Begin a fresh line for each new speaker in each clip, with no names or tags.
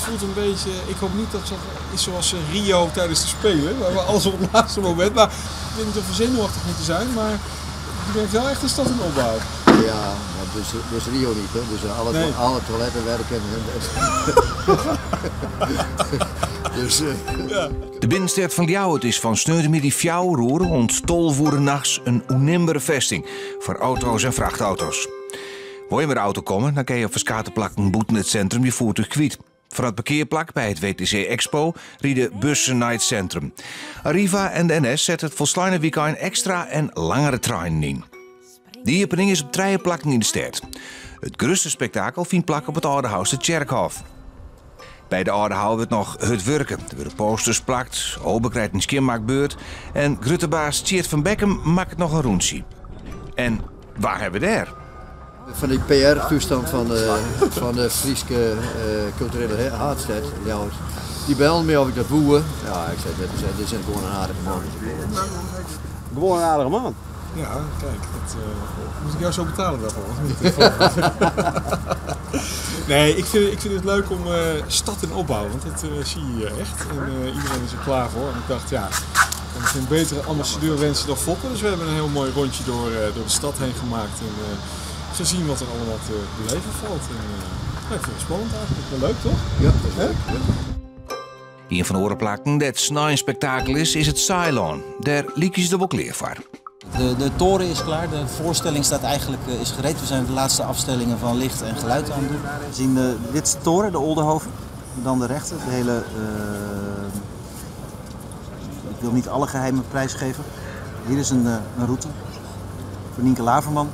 voelt een beetje, ik hoop niet dat het is zoals Rio tijdens de Spelen, waar we alles op het laatste moment, maar ik weet niet of we zenuwachtig moeten zijn, maar je bent wel echt een stad in opbouw.
Ja, maar dus Rio niet, hè? Dus
Nee.
alle toiletten werken. Dus.
Ja.
De binnenstad van Ljouwert is van sneuvelde fjouwer ont tolvoeren nachts een onneembare vesting voor auto's en vrachtauto's. Wil je met de auto komen, dan kun je op verschillende plakken boeten het centrum je voertuig kwijt. Van het parkeerplak bij het WTC Expo rieden bussen naar het centrum. Arriva en de NS zetten het volslagen weekend extra en langere treinen in. Die opening is op drie plakken in de stad. Het grootste spektakel vindt plak op het Oude Huis de Tjerkhof. Bij de Oude Hou wordt nog het werken. Er worden posters plakt, Ober krijgt een skinmaakbeurt en Gruttebaas Tjeerd van Bekkum maakt nog een roentje. En waar hebben we daar?
Van die P R-toestand van de Frieske culturele haatstad, Ljouwert. Die belden me of ik dat woe. Ja, ik zei, dit is gewoon een aardige man.
Gewoon een aardige man?
Ja, kijk, dat moet ik jou zo betalen daarvoor, of niet? Nee, ik vind het leuk om stad in opbouw, want dat zie je hier echt. En iedereen is er klaar voor. En ik dacht, ja, ik kan geen betere ambassadeur wensen dan Foppe. Dus we hebben een heel mooi rondje door de stad heen gemaakt. En gezien wat er allemaal te beleven valt. En ik vind het spannend eigenlijk. Wel leuk, toch?
Ja, dat is
Hè?
leuk. Ja.
Een van de orenplakken dat snel spektakel is, is het Cylon. Daar liep je ze er wel kleer voor.
De toren is klaar, de voorstelling staat eigenlijk is gereed. We zijn de laatste afstellingen van licht en geluid aan het doen. We zien dit is de toren, de Oldehove, dan de rechter. De hele, ik wil niet alle geheimen prijsgeven. Hier is een route voor Nynke Laverman.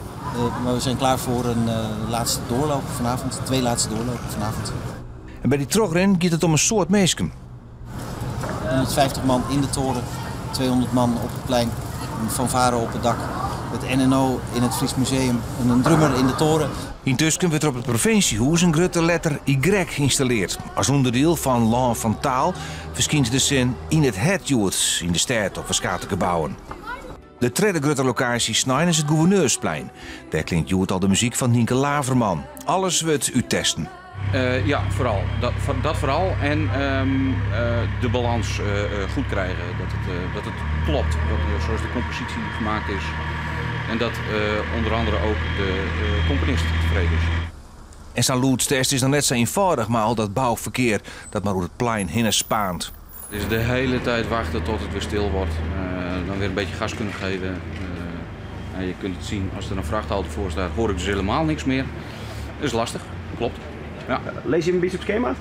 Maar we zijn klaar voor een laatste doorloop vanavond, 2 laatste doorlopen vanavond.
En bij die trogrin gaat het om een soort meesken.
150 man in de toren, 200 man op het plein. Een fanfare op het dak, het NNO in het Fries Museum en een drummer in de toren.
Intussen wordt er op het provinciehuis een grote letter Y geïnstalleerd. Als onderdeel van Land van Taal verschijnt de zin in het Hertjoerd in de stad op verschillende gebouwen. De tweede grote locatie Snijn is het Gouverneursplein. Daar klinkt Joert al de muziek van Nynke Laverman. Alles wordt u testen.
Ja, vooral. Dat vooral. En de balans goed krijgen. Dat het klopt. Dat zoals de compositie gemaakt is. En dat onder andere ook de componist tevreden is.
En zo'n loodstest is nog net zo eenvoudig, maar al dat bouwverkeer dat maar door het plein heen spaant.
Het is de hele tijd wachten tot het weer stil wordt. Dan weer een beetje gas kunnen geven. Je kunt het zien, als er een vrachtauto voor staat, hoor ik dus helemaal niks meer. Dat is lastig, klopt. Ja.
Lees je een beetje op schema?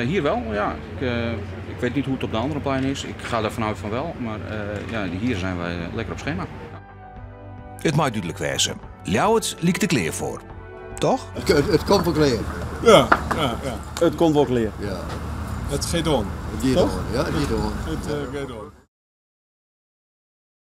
Hier wel, ja. Ik weet niet hoe het op de andere plein is. Ik ga er vanuit van wel, maar hier zijn wij lekker op schema.
Het mag duidelijk wezen. Ljouwert liep de kleer voor. Toch?
Het komt wel kleer.
Ja, ja, ja.
Het komt wel kleer.
Ja.
Het Gedon.
Het Gedon,
Toch?
ja, het Gedon.
Het Gedon.